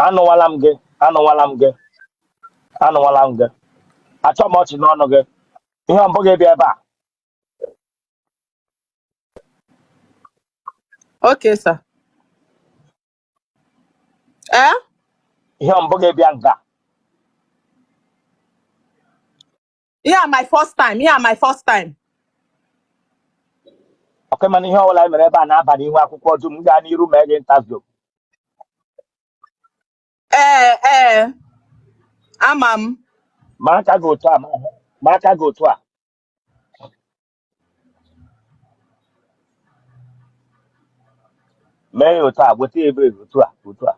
Anụwala m gị, anụwala m gị, anụwala m gị. Achọ m ọchị n'ọnụ gị. Ihe mbụ gị bịa ebe a. Okay, sir. Eh? Ihe mbụ gị bịa nga. Yeah, my first time. Yeah, my first time. Ọkwa mana ihe ọbụla anyị mere ebe a na-aba n'ihu akwụkwọ dum m gaa n'iru mee gị interview. Ee, ee, ama m. Ma aka gị otu a, ma aka gị otu a. Mee ya otu a, weta ya ebe otu a, otu a.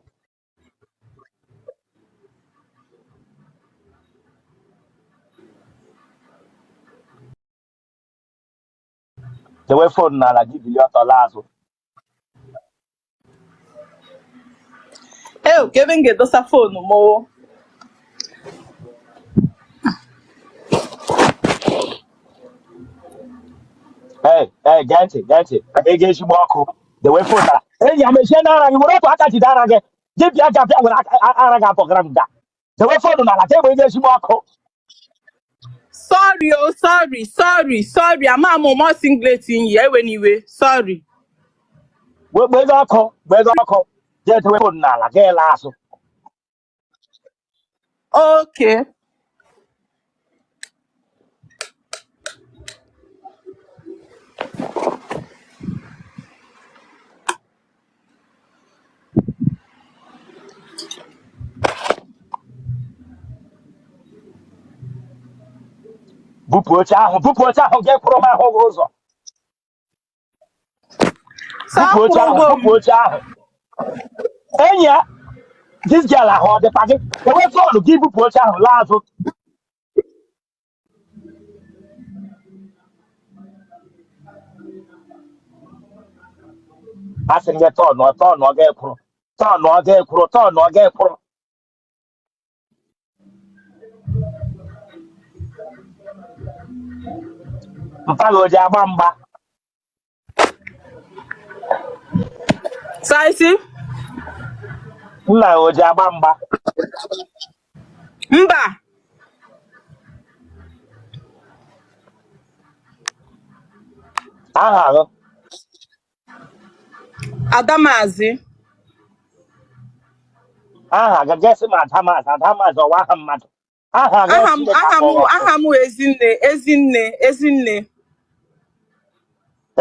Dewe phone n'ala gị bilie ọtọ laa azụ. Ee, ka ebe m ga-edosa phone m o. Ee, ee, gee ntị, gee ntị. Ị ga-ezigbo ọkụ. Dewe phone n'ala. Enyi ya mechie n'ara gị, were otu aka jide ara gị. Gị bịa ga bịa were ara gị abọgara m ga. Dewe phone n'ala ka egbe ga ezigbo ọkụ. Sorry o, sorry, sorry, sorry. Ama m ụmụ singlet m yi, ewe n'iwe. Sorry. Wee gbee gị ọkụ, gbee gị ọkụ. Jee dewe phone n'ala, gaa laa azụ. Okay. Bupụ oche ahụ, bupụ oche ahụ, gị kwụrụ m ahụ gị ụzọ. Sir, Bupụ oche ahụ, akwụrụgo m. bupụ oche ahụ. Enyi ya, this girl ahụ ọ dịkwa gị? Dewe phone gị, bupụ oche ahụ laa azụ. Asị m gị tọnụọ, tọnụọ, gị kwụrụ, tọnụọ, gị kwụrụ, tọnụọ, gị kwụrụ. Mpa gị o ji agba mgba? Sir, ị sị? Nna gị o ji agba mgba? Mba. Aha gị? Adamazi. Aha gị, gị sị m Adamazi. Adamazi ọwa aha mmadụ? Aha gị? Aha m Chineke aha m akpọghị ọkụ. Aha m Ezinne, Ezinne, Ezinne.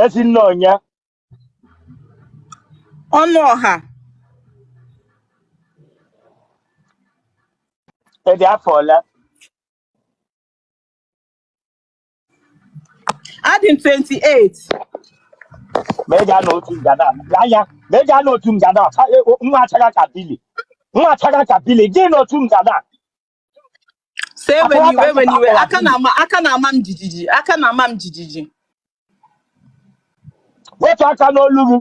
Ezinne onye? Ọnụ ọha. Ị dị afọ ole? Adị m 28. Ma ị ga n'otu ngada anya, ma ị ga n'otu ngada nwa achaga ka bili, nwa achaga ka bili gị n'otu ngada. Sir, ewe Achaga n'iwe, ka ewe nkịta n'iwe. akpọrọ Aka bili. na-ama aka na-ama m jijiji, aka na-ama m jijiji. Wetu aka n'olu gị.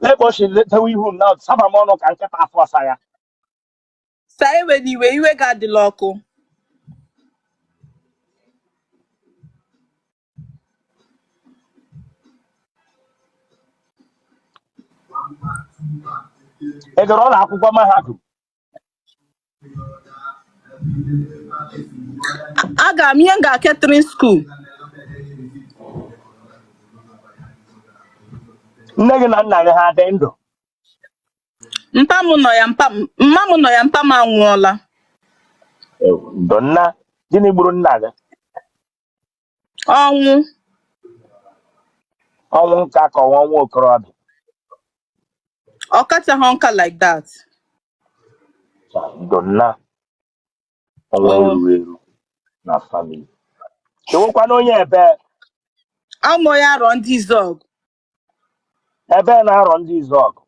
Lekpochi dewe ihu m na saba m ọnụ ka nkịta afọ ọsa ya. Sir, ewe n'iwe, iwe gị adịla ọkụ. Ị gara ụlọ akwụkwọ mahadum? Aga m ihe m ga catering school. Nne gị na nna gị ha dị ndụ? Mpa m nọ ya, mpa m, mma m nọ ya, mpa m anwụọla. Ndo nna. Gịnị gburu nna gị? Ọnwụ. Ọnwụ nka ka ọnwụ ọnwụ okorobịa? Ọ kachaghị nka like that. Ndo nna. Ọnwụ Oh. erughị eru na family. Ị wụkwanụ onye ebe? Amụ ya Arọ Ndị Izuọgụ. Ebe na Arọ Ndị Izuọgụ?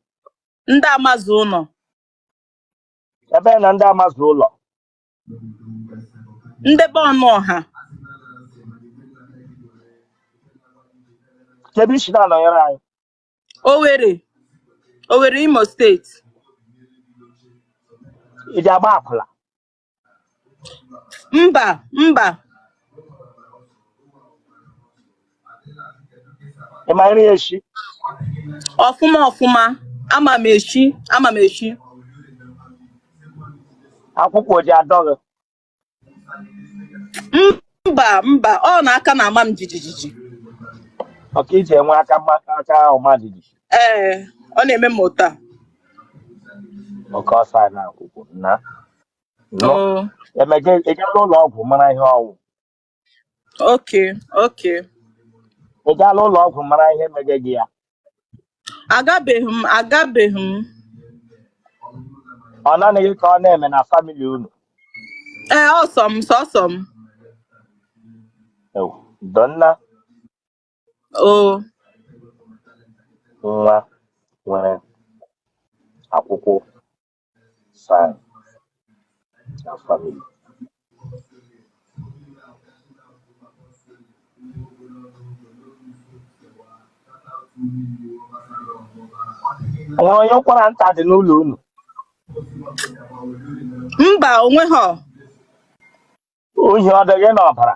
Ndị Amazu ụlọ. Ebe na ndị Amazu ụlọ? Ndebe ọnụ ọha. Kebe isi na-anọnyere anyị? Owerri. Owerri, Imo State. Ị ji agba akwụla? Mba, mba. Ị ma nri esi? Ọfụma ọfụma. Ama m eshi, ama m eshi. Akwụkwọ ji adọ gị? Mba, mba, ọ na aka na-ama m jijiji. Ọka iji enwe aka aka ọma jijiji? Ee, ọ na-eme m ụta. Oke ọsọ a na akwụkwọ na nọ. Oh, Emeka, ị gaala ụlọ ọgwụ mara ihe ọwụ? okay, okay. Ị gaala ụlọ ọgwụ mara ihe mege gị ya? Agabeghị m, agabeghị m. Ọ naanị gị ka ọ na-eme na family unu? Ee, ọsọ m, sọsọ m. Ew, Donna. Oh, Nwa nwere akwụkwọ sign na family. Nwere onye ụkwara nta dị n'ụlọ unu? Mba, onweghọ. Uhi ọ dị gị n'ọbara?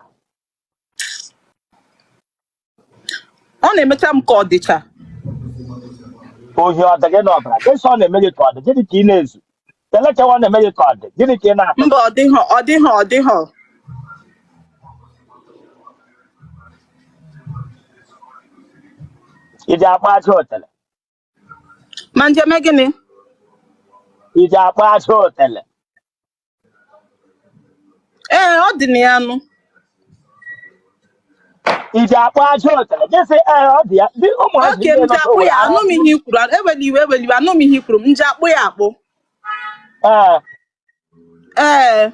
Ọ na-emecha m ka ọ dịcha. Uhi ọ dị gị n'ọbara? Gịnị ọ na-eme gị ka ọ dị? Gịnị ka ị na-ezu? Elekewa ọ na-eme gị ka ọ dị? Gịnị ka ị na-atụ? Mba, ọ dịghọ, ọ dịghọ, ọ dịghọ. Iji akpọ aja otele? Ma njem gịnị? Iji akpọ aja otele? Ee, ọ dị na ya nụ. Iji akpọ aja otele? Gị sị ee, ọ dị ya. Ndị ụmụazị Okay, ndị m ji nọ akpụ n'Owerri ya, anụ m ihe i kwuru. Ewela iwe, ewela iwe, anụ m ihe i kwuru. M ji akpụ ya akpụ. Ee. Ee.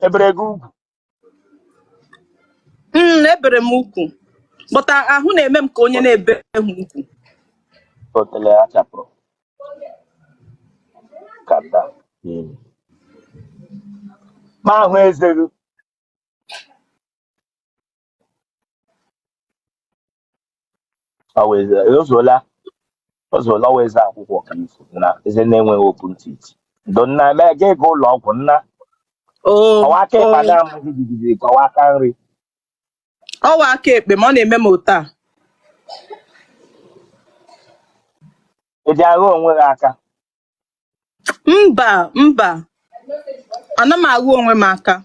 Ebere gị ugwu? Ebere m ukwu. But ahụ na-eme m ka onye na-ebeghị ukwu. Otele ya chapụrụ kanda n'imi. Ma ahụ eze gị. Ọ wụ eze ozuola, ozuola. Ọwa eze akwụkwọ ka ifu na eze na-enweghị open teeth. Ndo nna, mee gị ga ụlọ ọgwụ nna. Oo, Ọwa aka ịkpa oo. na-amaghị jijiji ka ọwa aka nri? Ọwa aka ekpe ma ọ na-eme m otu a. Ị ji agha onwe gị aka? Mba, mba. Ana m aghụ onwe m aka.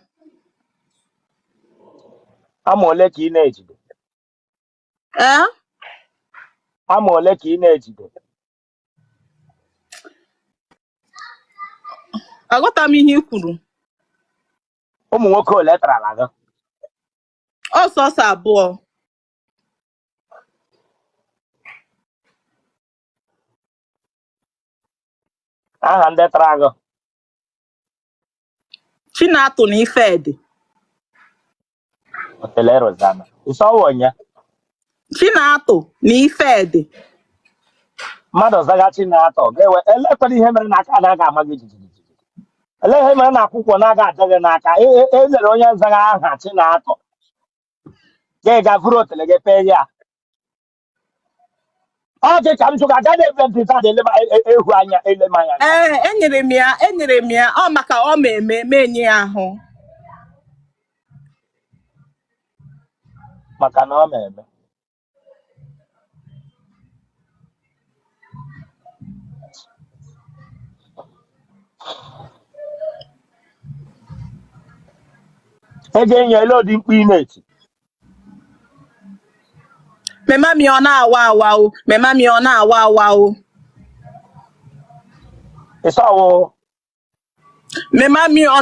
Ama ole ka ị na-ejide? Ee? Ama ole ka ị na-ejide? Aghọta m ihe i kwuru. Ụmụ nwoke ole tarala gị? Ọ sọsọ abụọ. Aha ndị tara gị? Chinatụ na Ifedị. Otele Rosanna ịsọwa onye? Chinatụ na Ifedị. Mmadụ zaghachi na-atọ ga-ewe. Elekwala ihe mere na aka anaghị ama gị jijiji. Ele ihe mere na akwụkwọ na-aga adị gị n'aka? Elere onye zagha aha Chinatọ gị ga vuru otele gị pee ya. Ọ dị ka m jụga agaghị ebe ndị zada elema ehu anya elema anya. Ee, enyere m ya, enyere m ya. Ọ maka ọ ma eme, ma enye ya ahụ. Maka na ọ na-eme ego enyi ele ụdị mkpu ị na-eti. Mema mi ọ na-awa awa o. Mema mi ọ na-awa awa o. Ịsọwụ? Mema mi ọ.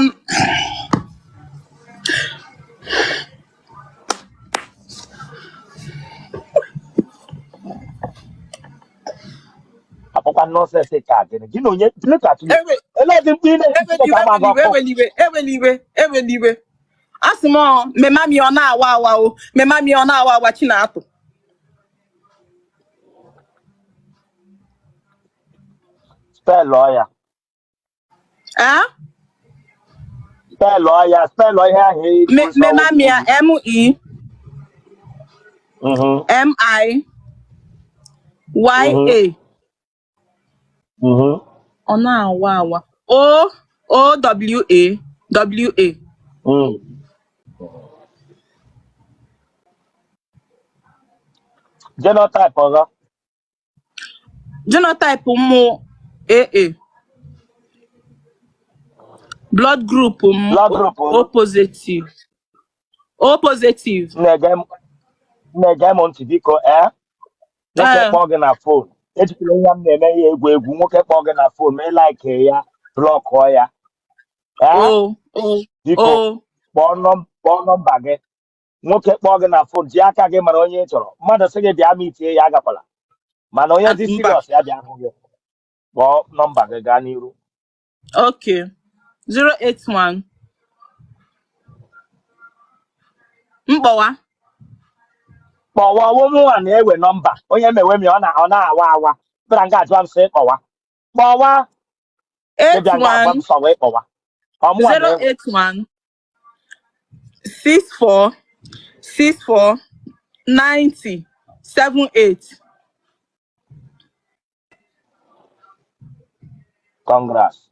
Akpọkwa nonsense ka gịnị gị na onye look at you. Ewe Ele ụdị mkpu ị na-eti? ewela Chineke iwe, agba gị ewela iwe, ọkụ. ewela iwe, ewela iwe, ewela iwe. Asị m ọ mema mi ọ na-awa awa o. Mema mi ọ na-awa awa Chinatụ. Spelụọ ya. Ee? Spelụọ ya, spelụọ ihe ahụ ị kwuru Mema sọ. mi ya M E M I Y A. Ọ na-awa awa. O O W A W A. Genotype ọzọ? Genotype m AA. Blood group m Blood group O positive. O positive. Na-ege m ntị biko ee. Nwoke Ee. kpọọ gị na phone, ejikwala ihe m na-eme ya egwu egwu. Nwoke kpọọ gị na phone, ma ị like ya, blockụọ ya ee. O o. Biko. O. Kpọọ nọmba gị. Nwoke kpọọ gị na phone, ji aka gị mara onye ị chọrọ. Mmadụ sị gị bịa meetie ya, agakwala. Mana onye dị Mba. serious, ya bịa hụ gị. Kpọọ nọmba gị, gaa n'iru. Okay. 081 mkpọwa. Kpọwa nwa na-ewe nọmba onye mewe m ya, ọ na-awa awa bịara nga ajụwa m sị kpọwa, kpọwa ịbịa nga agwa m 81 sọ wee kpọwa ọmụwa na-ewe. 081 64 64 90 78. Congrats.